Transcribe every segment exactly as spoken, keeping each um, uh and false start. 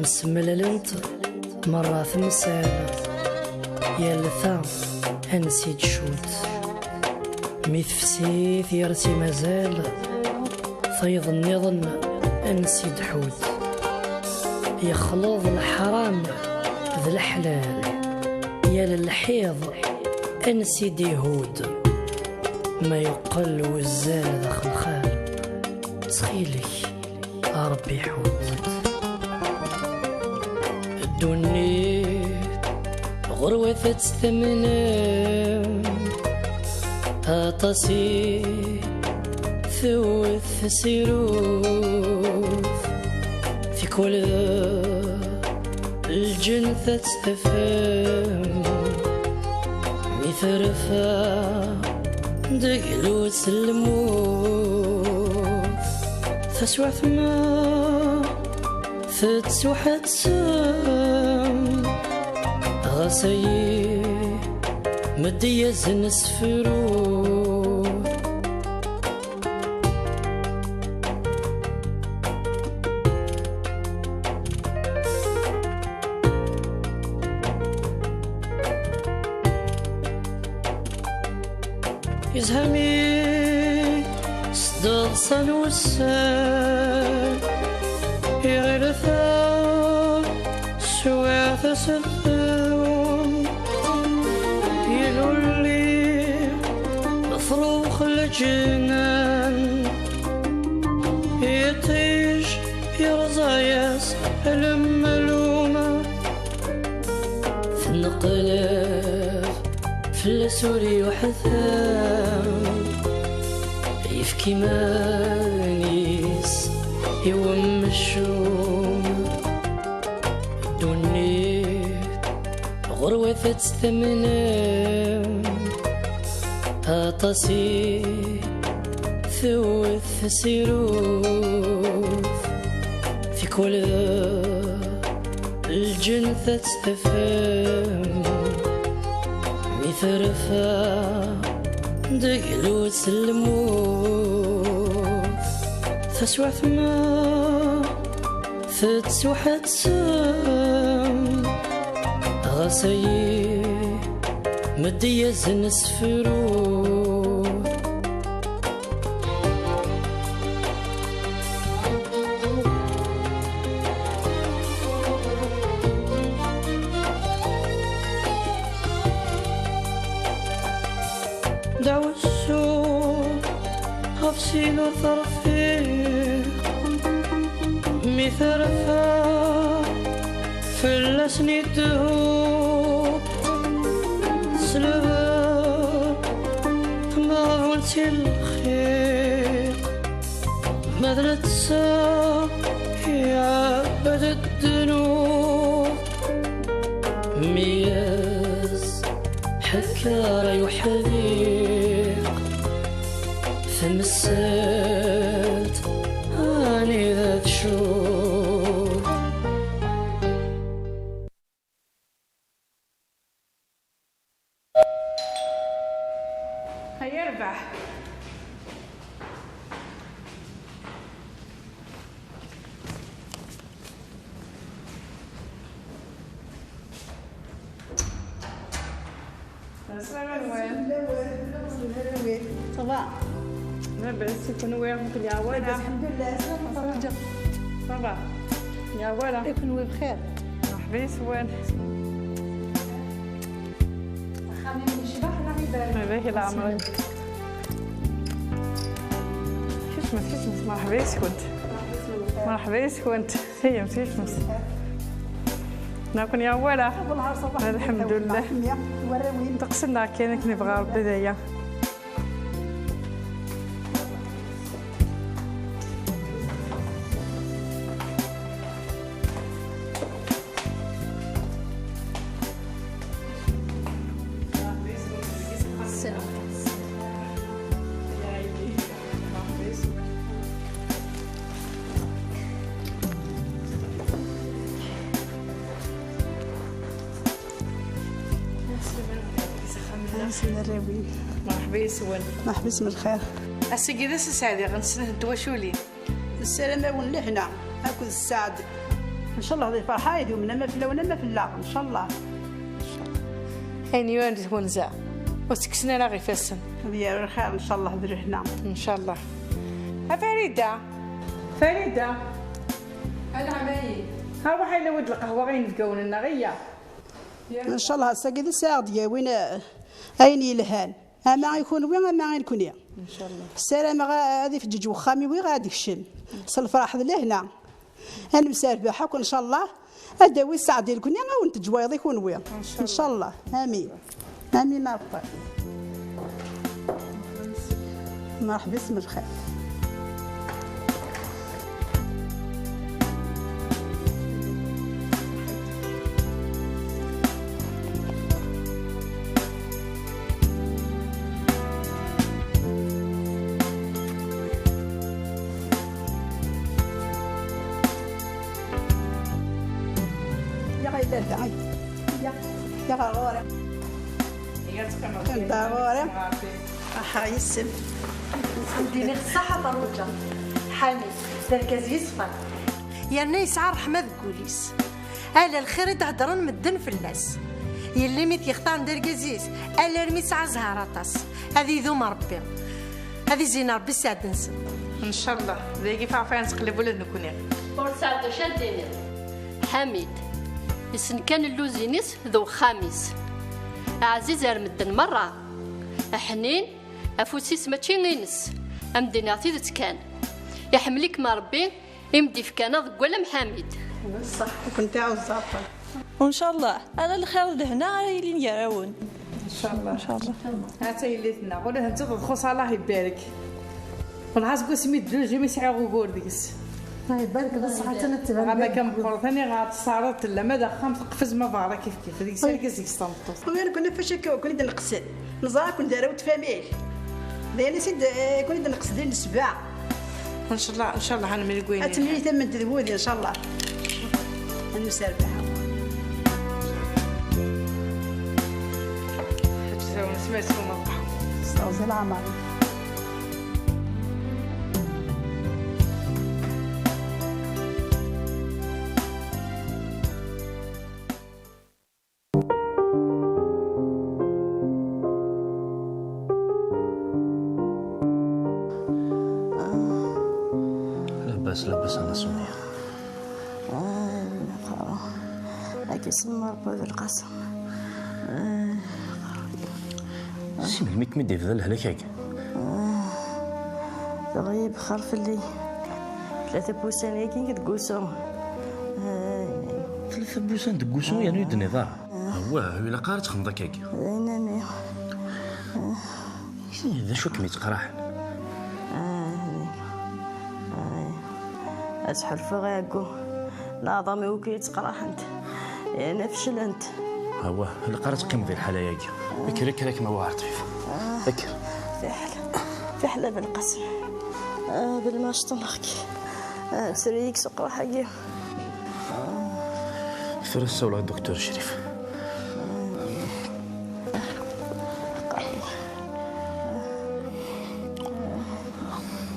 Msemlalent merra temsal, yal ta ansi d-tcudd. Mi tefsi tgersi mazal, tayeḍ nniḍen ansi d-tḥudd. Yexleḍ leḥram d leḥlal, yal lḥiḍ ansi d-ihudd. Ma yeqqel wuzzal d axelxal, ttxil-k, a Ṛebbi ḥudd. Ddunit ɣur-wat ad tt-tamnem, aṭas i tewwet tasirut, tikwal lǧennet ad tt-tafem mi terfa deg lwes n lmut. Taswiɛt ma tettwaḥettem, ɣas ayi meddi-yasen sefru. Izhami s deḍsa n wussan, iɣil ta swiɛt aseddum, ilulli trux leǧnan, iṭij yerẓa-yas lemlum. Tenqleb fell-as ur yuḥtam, yefk iman-is i wemcum. Ddunit ɣur-wat ad tt-tamnem, aṭas i tewwet tasirut, tikwal lǧennet ad tt-tafem mi terfa deg lwes n lmut. Taswiɛt ma tettwaḥettem, ɣas ayi meddi-yasen sefru. Dawsu ɣef sin ur terfiq, mi terfa fell-asen idehhu, tesleb tmeɣbult i lxiq, ma d netta iɛebbed ddnub. Meyyez ḥekker ay uḥdiq, tamsalt anida tcub. Ay arbaḥ. Asalama nwen. Ça va? Labas, i kunwi? Amek lɛawada? Labas, lḥemdullah. Asalama, ça va? Ça va. Lɛawada? I kunwi bxir? Merḥba yes-wen. Axxam-im yecbeḥ neɣ iberrek? Merḥba leɛmer-im. Kecmet, kecmet, merḥba yes-kent. Merḥba yes-kent. Siyem, siyem. Nakun ya wala. Alḥemdulillah. Teqsem neɣ kan akken yebɣa Rebbi d aya. Merḥba yes-wen. Merḥba yes-m lxir. Ass-agi d ass aseɛdi ɣer snat n twaculin. Nessaram-awen lehna akked sseɛd. Ncallah di lferḥ ay d-umnen ama fell-awen ama fell-aɣ, ncallah. Ayen yuran di twenza, ur tekksen ara ɣef ifassen. Ad yaru lxir, ncallah, d lehna. Ncallah. A Farida! Farida! A leɛmayi! Arwaḥ a yella-wi-d lqahwa inebgawen-nneɣ, iyya! Ncallah ass-agi d ass-a-ɣ-d-yawin, eh, ayen yelhan. Ama i kunwi, ama i nekni. Ncallah. Ssarameɣ a-, ad ifeǧǧeǧ wexxam-iw, iɣ ad d-kcem. S lferḥ d lehna. Ad nemserbeḥ akk, ncallah. Ad d-tawi sseɛd i nekni, ad wen-teǧǧ wayeḍ i kunwi. Ncallah. Ncallah. Amin. Amin a Rebbi. Merḥba, isem lxir. Yaɣ yella da, ay. Yaɣ, yaɣ ɣer ɣur-i. Anda ɣur-i? Aḥ, yis-m. Ad d-iniɣ ṣṣeḥ a Ferruǧa. Ḥamid, d argaz yeṣfan. Yerna yesɛa ṛṛeḥma deg wul-is. Ala lxir i d-heddren medden fell-as. Yelli mi t-yextaren d argaz-is, alarmi yesɛa zzher aṭas. Ad idum Ṛebbi. Ad izin Ṛebbi sseɛd-nsen. Ncallah, d ayagi f aɛfaya nettqellib ula d nekni. Ur tesɛiḍ d acu ad d-tiniḍ. Ḥamid, yessen kan lluzin-is d uxxam-is. Ɛziz ar medden merra. Ḥnin, afus-is mačči ines. Am d-iniɣ tidet kan. Iḥemmel-ikem Ṛebbi, i m-d-ifkan aḍeggal am Ḥamid. Ṣṣeḥ, ad kent-iɛuzz Ṛebbi. Ncallah, ala lxir d lehna ara yilin gar-awen. Ncallah. Ncallah. Ha-tt-a yelli-tneɣ, ula d nettat txuṣ, Allah ibarek. Wellah seg wasmi d-tluj imi sɛiɣ ugur deg-s. Allah ibarek, d ṣṣeḥ, attan ad tban. Ama kan meqqret, aniɣer tesseɛreḍ tella, ma d axxam teqfez, ma beṛṛa kif kif, deg-s argaz, deg-s tameṭṭut. Ur ken-naf acu akka, ur ken-id-neqsed. Neẓra-ken d arraw n tfamil. D ayen i s-id-, eh, ken-id-neqsed i nesbeɛ. Ncallah, ncallah, ad nemlil deg wayen. Ad temlil tamemt d wudi, ncallah. Ad nemserbeḥ. Ḥaǧa Zawen, sma yeswa ma ḍeḥ. Steɣzi leɛmer. Labas, labas a Maṣuni. Ay, naqara. Ad k-isemma Rebbi a Belqasem. Ay. Si melmi kem-id-yebda lehlak-agi? Dɣa yebxer fell-i. Tlata n wussan-agi deg wusu. Ay. Tlata n wussan deg wusu, yernu ur d-tenniḍ ara. Awah, ur ilaq ara ad texdmeḍ akkagi. D ayen-nni. D acu i kem-yettqerriḥen? Ad ḥulfuɣ i ɛeggu. Leɛḍam-iw akk yettqerriḥent. Yerna feclent. Awah, ilaq ara teqqimeḍ di lḥala-agi. Kker, kker, akken ma war ṭṭbib. Kker. Fiḥel. Fiḥel a Belqasem. Ah, belma ceṭṭneɣ-k. Ah, sri-yi-k s uqraḥ-agi. Tura ssawleɣ i Duktur Crif.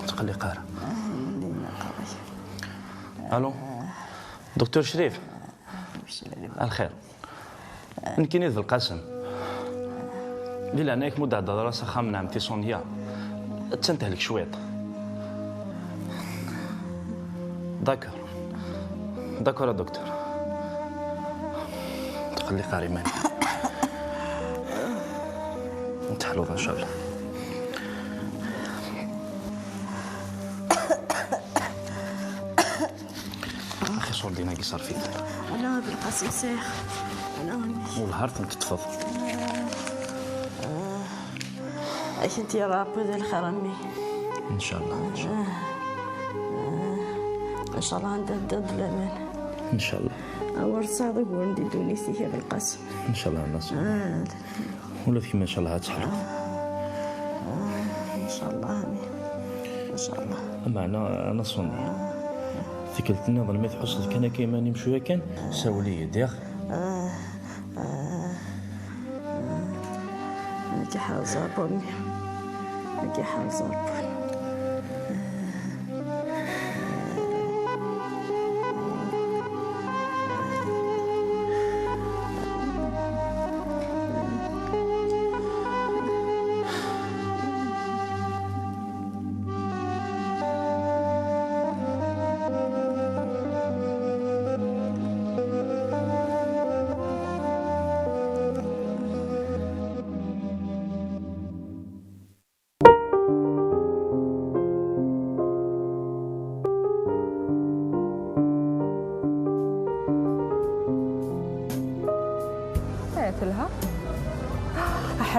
Tqelliq ara. Alo, Duktur Crif. Alxir. Nekkini d Belqasem. Di leɛnaya-k, ma ur d-theddeḍ ara s axxam n ɛemti Sonia. Attan tehlek cwiṭ. D'accord. D'accord a Docteur. Tqelliq ar iman-im. Ad teḥluḍ, ncallah. Axi ṣurdin-agi ṣerf-it. Ala a Belqasem sɛiɣ. Ala. Wellah ar tent-teṭṭfeḍ. Ad kent-yerr Ṛebbi di lxir a mmi. Ncallah, ncallah. Ncallah anda teddiḍ d laman. Ncallah. Awer tesɛiḍ uguren di ddunit-ik a Belqasem. Ncallah a Maṣuni. Ula d kemm ncallah ad teḥluḍ. Ncallah amin. Ncallah. Meɛna a Maṣuni, tikkelt nniḍen mi tḥusseḍ kan akka iman-im cwiya kan, sawel-iyi-d, yax? Ad k-iḥrez Ṛebbi a mmi. Ad k-iḥrez Ṛebbi.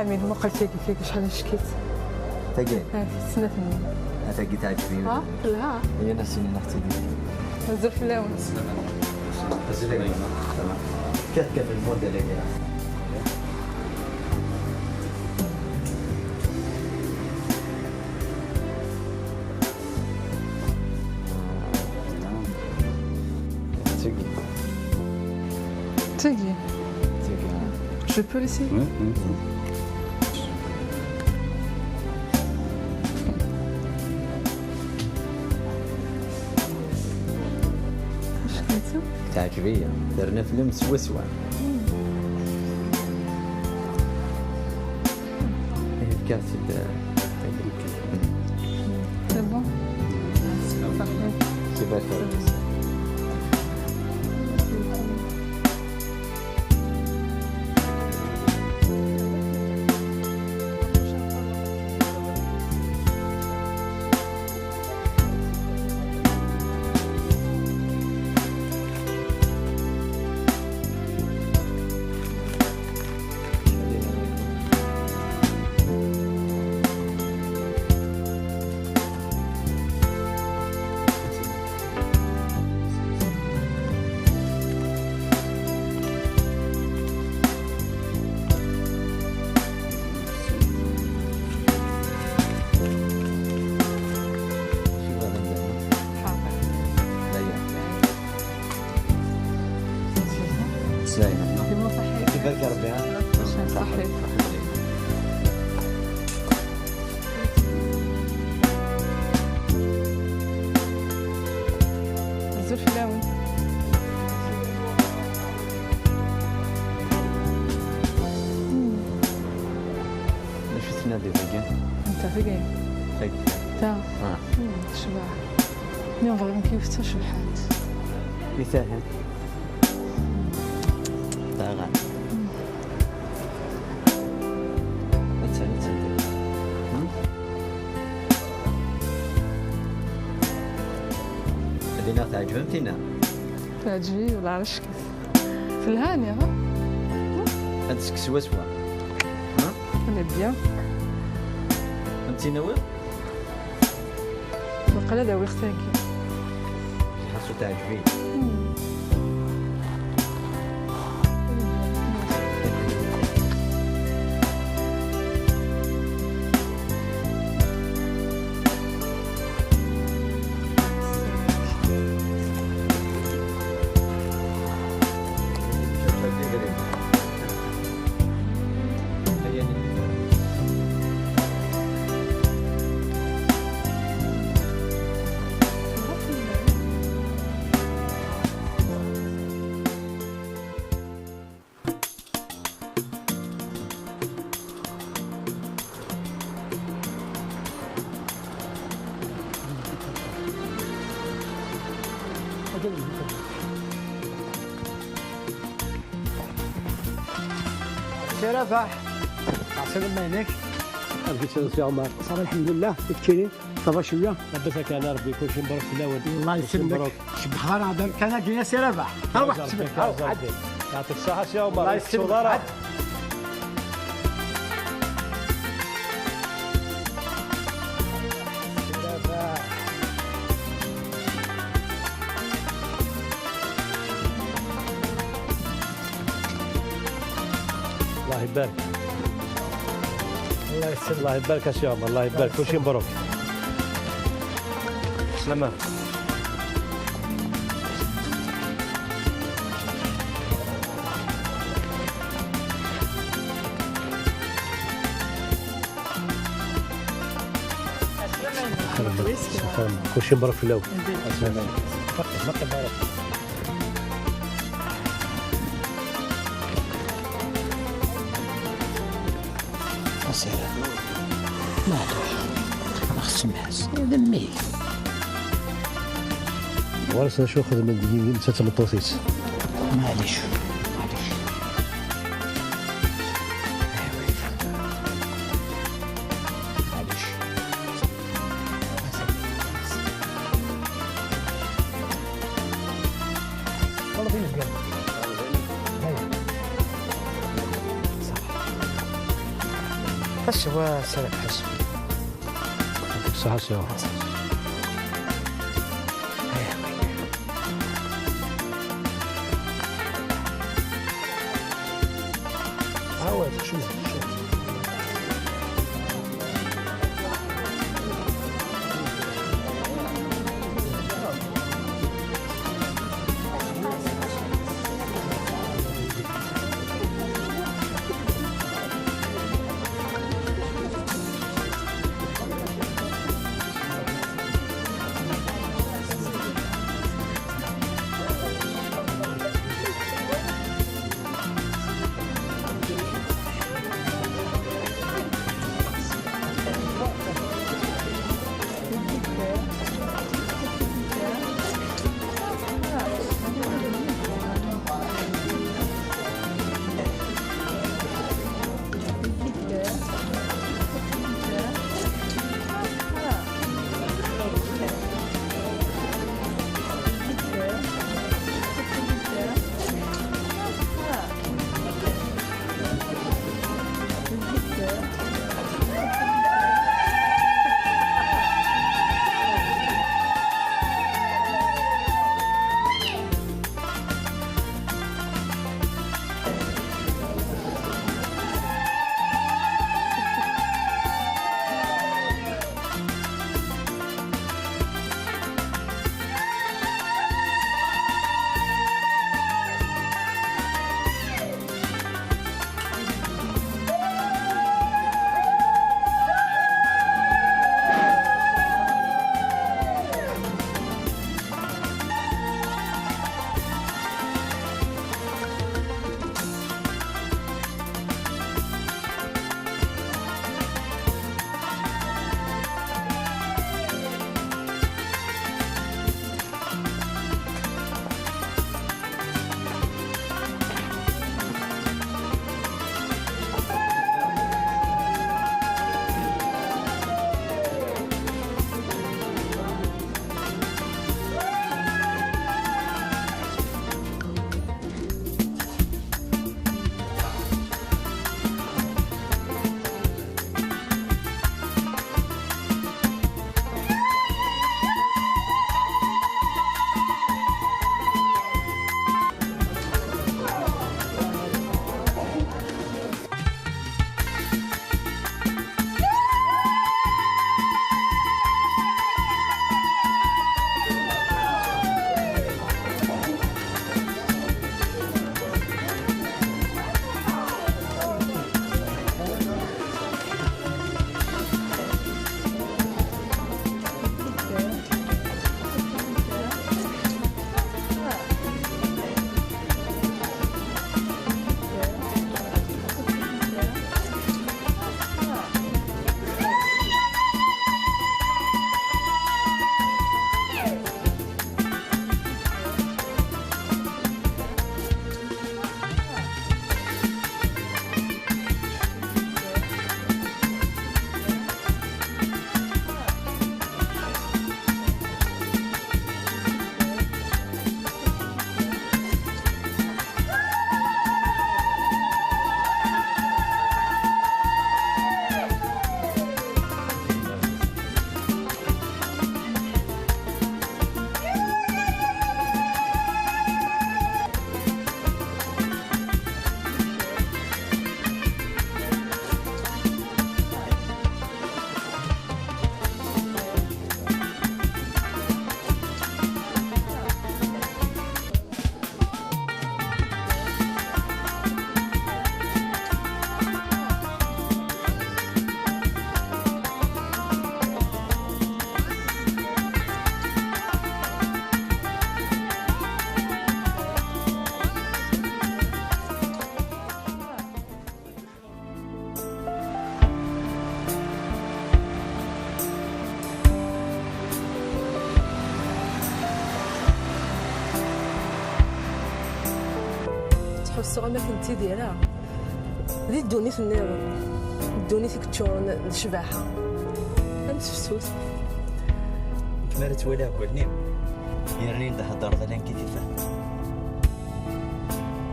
من مقلتك فيك شحال شكيت. تاكي. ها، سنة ثمانية. تاكي تعجبي. ها؟ لا. هي نفس اللي نختي. نزل في اللون. نزل في اللون. تمام. كيف كيف الموديل اللي تاكي. تاكي. تاكي. Je peux l'essayer ? Oui, oui. واش كنتو؟ تعجبية. درنا فيلم سوا سوا. هي كانت ال-، C'est bon. C'est parfait. C'est parfait. سلامة. يبارك ربي، ها؟ صحيح. أزول فلاون. شو تنادي ذاك؟ أنت ذاك؟ ذاك. تا. آه. مم، شبع. اليوم فريمون كيف تشبحات. يسهل. تا غا. اتسهل، اتسهل. هم؟ هذه ناخذ عجبة متينا. تعجبي ولا عرفش كيف. في الهانية، ها؟ هاد السكس سوا سوا. ها؟ انا بيان. انت ناوي؟ وقيلا داوي اختاكي. خاصو تعجبي. سي رباح، عسلامة عينيك. كيفاش سي عمر؟ صافي الحمد لله، كي كاين؟ صافا شوية؟ لاباس كان ربي، كلشي مبروك في الأول. الله يسلمك. شبح راه هذا كان كاين سي رباح. أربع سمح. يعطيك الصحة سي عمر. الله يسلمك. الله يبارك. الله يسلمك. الله يبارك يا سي عمر، الله يبارك، كلشي مبروك. سلامة. كلشي مبروك في الأول. أسير. ما هدوش. ما خصمهاش. ذمي. ورثنا شو خدمة دقيقة، نتا تمطوطيس. معليش. معليش. معليش. والله فين البيض؟ هاي. صح. Ass wa, Salam Ḥasan. Ṣaḥa, ṣaḥa. Awal, kcem, kcem. Ttḥussuɣ am akken ttidireɣ di ddunit nniḍen, ddunit i yeččuren d ccbaḥa am tefsut. Nekk mi ara ttwaliɣ deg wallen-im, yerna-yi-d theddreḍ ala nekk i t-ifehmen.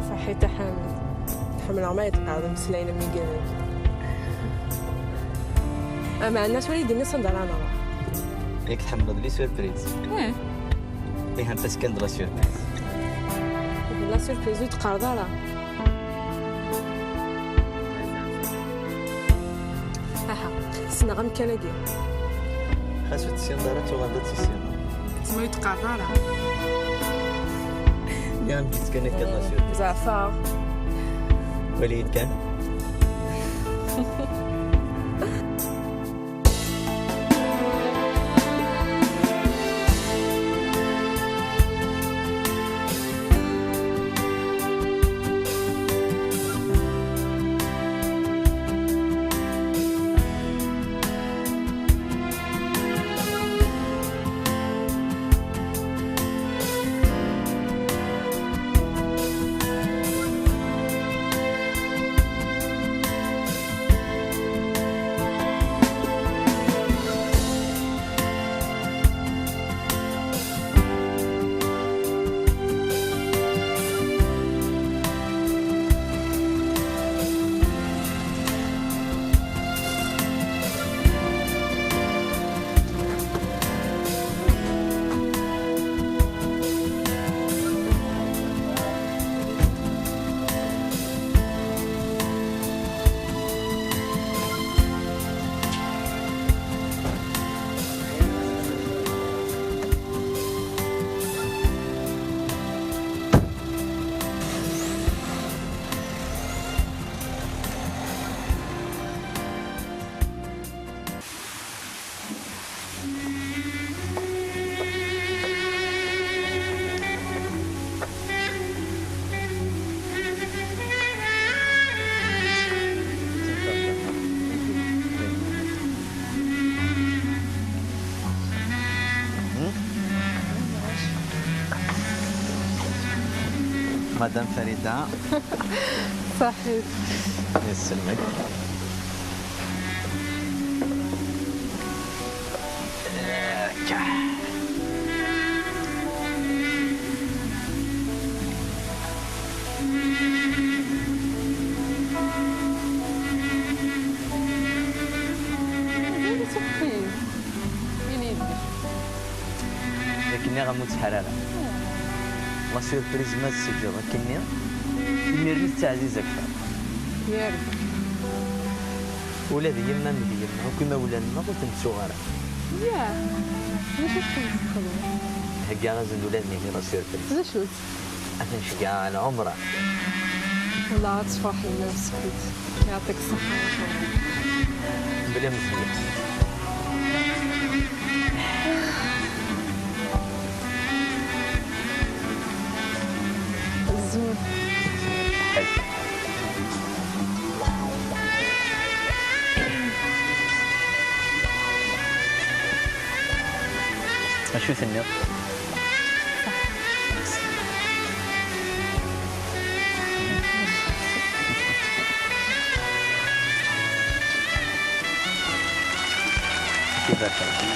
Saḥit a Ḥamed, ḥemmleɣ ma yetqeɛɛed imeslayen am wiyaḍ-agi. Meɛna tura i d-tenniḍ sanda ara nruḥ. Yak tḥemmleḍ les surprises. Eh. Ih, anta-tt kan d la surprise? La surprise ur d-teqqareḍ ara. Aha, ssneɣ amkan-agi. Xas ur tessineḍ ara, tuɣaleḍ ad tissineḍ. Tma ur d-teqqareḍ ara. Nniɣ-am-d kan akka d la surprise. Zeɛfeɣ. Wali-yi-d kan. Madame Farida. Saḥit. Yesselmek. Mazal-itt uxef-iyi. Ini-yi-d d acu. Yak nniɣ-am ur ttḥar ara. La surprise ma tseǧǧeḍ akkenni, imir-nni tettaɛziz akter. Yar. Ula d yemma-m d yemma akk imawlan-nneɣ ur ten-ttuɣ ara. Yah, d acu i txedmeḍ? Heggaɣ-asen-d ula d nitni la surprise. D acu-tt? Ad ten-ceggɛeɣ ɣer lɛumra. Wellah ad tefreḥ yemma-m seg-k. Yeɛṭik ṣṣeḥḥa, ma ca Allah. Bla mezya. Azul. Acu tenniḍ? Ibarek Rebbi.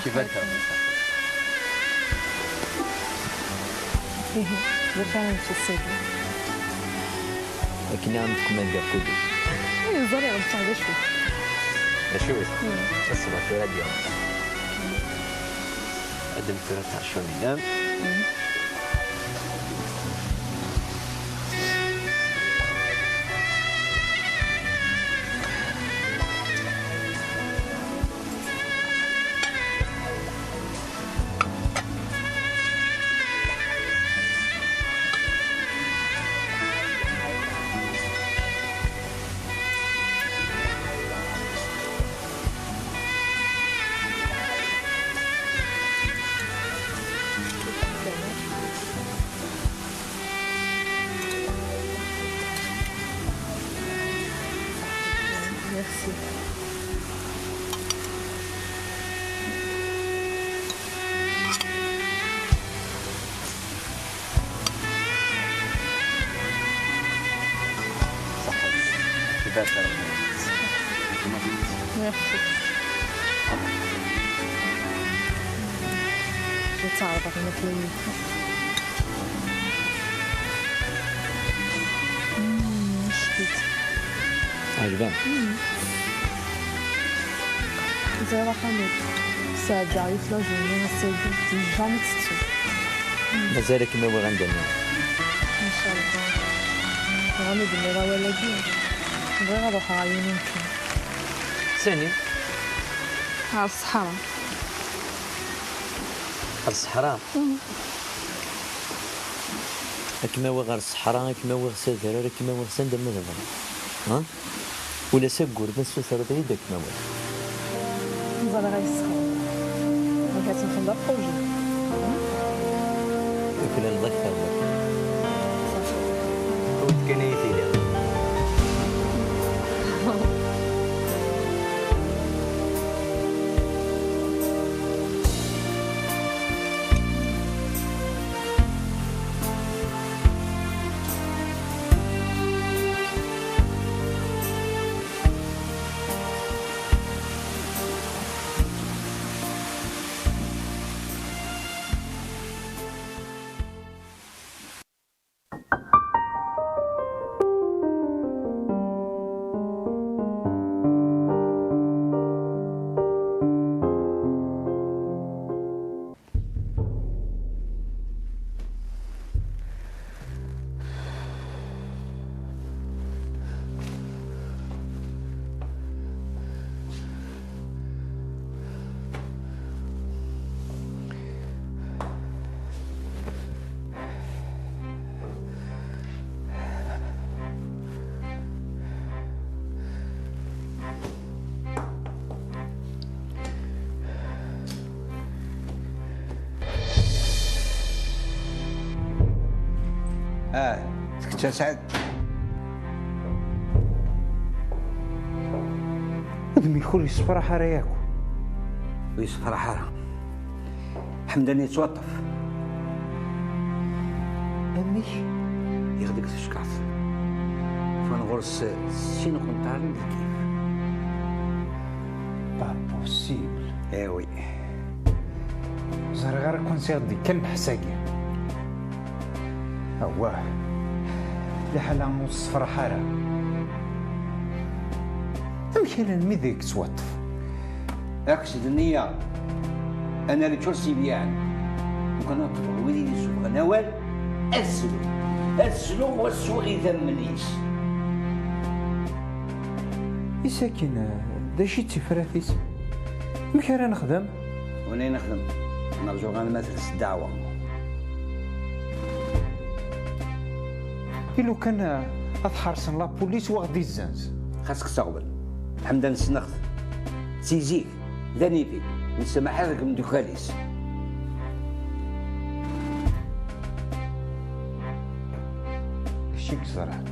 Ibarek Rebbi. Ihi, d acu ara nečč ass-agi? Akken i am-d-kemmel gar kullec. Ih, ẓriɣ netta d acu. D acu-t? Hmm. Ass-a tura ad d-yaweḍ. Ad d-neffer tɛeccunin. Merci. Je vais t'arrêter avec ma fille. Mm, je suis. Ẓriɣ axxam-ik. Sɛeddaɣ yiwet la journée ass-agi, jamais tettu. Mazal ad kem-awiɣ anda-nni. Ncallah. Dɣa mi d-tenniḍ awal-agi, bɣiɣ ad ruḥeɣ ɣer yiwen umkan. Sani? Ɣer ṣṣeḥra. Ɣer ṣṣeḥra? Mhm. Ad kem-awiɣ ɣer ṣṣeḥra, ad kem-awiɣ s adrar, ad kem-awiɣ s anda ma tebɣiḍ. Ha? Ula s aggur ma tessutreḍ-iyi-d, ad kem-awiɣ. Ẓriɣ ay ssexreḍ. Nekk ad tt-nxedmeɣ d projet. Tuklaleḍ akteṛ. Awi-d kan ay tili. Ah, d kečč a Sɛid? Udem-ik ur yessefraḥ ara yakk. Ur yessefraḥ ara. Ḥemdan yettwaṭṭef. Amek? Yeɣli deg teckaṛt. Ffɣen ɣur-s sin iqenṭaren d lkif. Pas possible. Eh oui. Ẓriɣ ara kunsiɣ-d kan lḥess-agi. Awah. Liḥala ur tessefraḥ ara. Amek alammi deg yettwaṭṭef? Akk s d nniya. Ana leččur s ibyaɛen. Lukan ad ṭṭfeɣ wid i d-isuffɣen awal, ad slu. Ad slu, wa swiɣ idammen-is. I sakin, d acu i d tifrat-is? Amek ara nexdem? Win ay nexdem, nerǧu alma tels ddeɛwa. I lukan, eh, ad ḥersen la police u ad ɣ-d-izzenz? Xas kkes aɣbel. Ḥemdan ssneɣ-t. Si zik, d anifik. Ur yessamaḥ ara deg imeddukal-is. Kečč i yeẓran.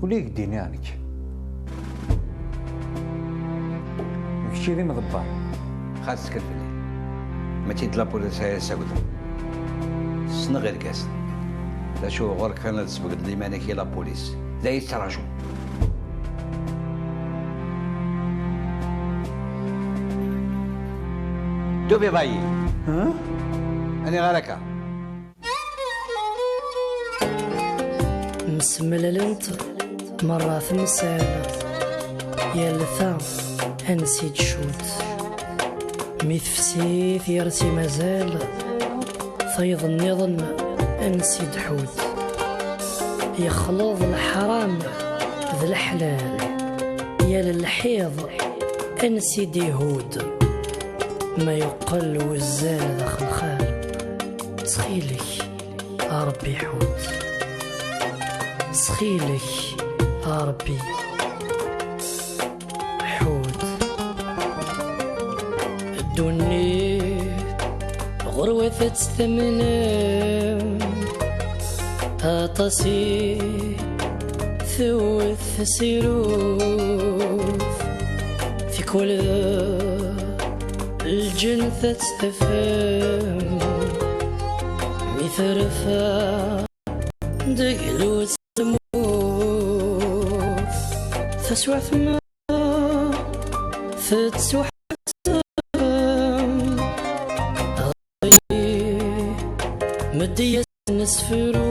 Ula i k-d-iniɣ nekk. D kečč i d imḍebber. Xas ttkel fell-i. Mačči d la police ara yessagden. Ssneɣ irgazen. D acu ɣur-k kan ad tesbegdeḍ iman-ik i la police. D ay yettraǧu. Dubi bayi. Huh? Aniɣer akka? Msemlalent merra temsal, yal ta ansi d-tcudd. Mi tefsi tgersi mazal, tayeḍ nniḍen ansi d-tḥudd. Yexleḍ leḥram d leḥlal, yal lḥiḍ ansi d-ihudd. Ma yeqqel wuzzal d axelxal, ttxil-k, a Ṛebbi ḥudd. Ttxil-k, a Ṛebbi, ḥudd. Ddunit ɣur-wat ad tt-tamnem, aṭas i tewwet tasirut, tikwal lǧennet ad tt-tafem mi terfa deg lwet tmurt. Taswiɛt ma tettwaḥseb, ɣer meddi yesnesfru.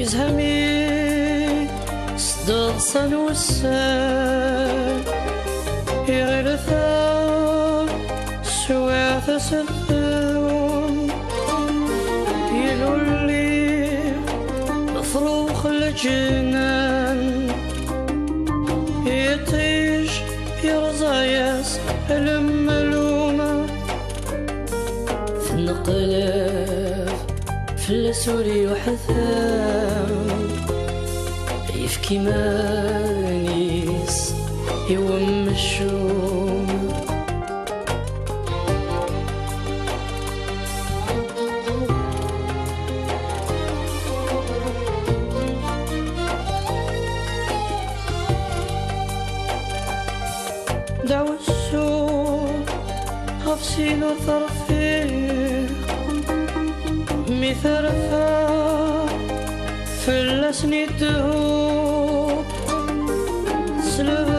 Yezha mi s-d-ḍsan wussan, iɣil ta swiɛt aseddum, ilulli afrux leǧnan, iṭij yerẓa-yas lemlum. Tenqelb fell-as ur yuḥtam, yefk iman-is i wemcum. Dawsu ɣef sin ur terfiq, mi terfa fell-asen idehhu. Tesleb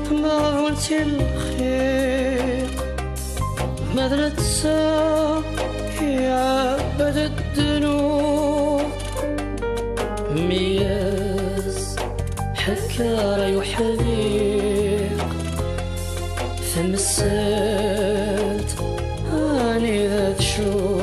tmeɣbult i lxiq, ma d netta iɛebbed ddnub. Mi yesḥekker ay uḥdiq, tamsalt anida tcum.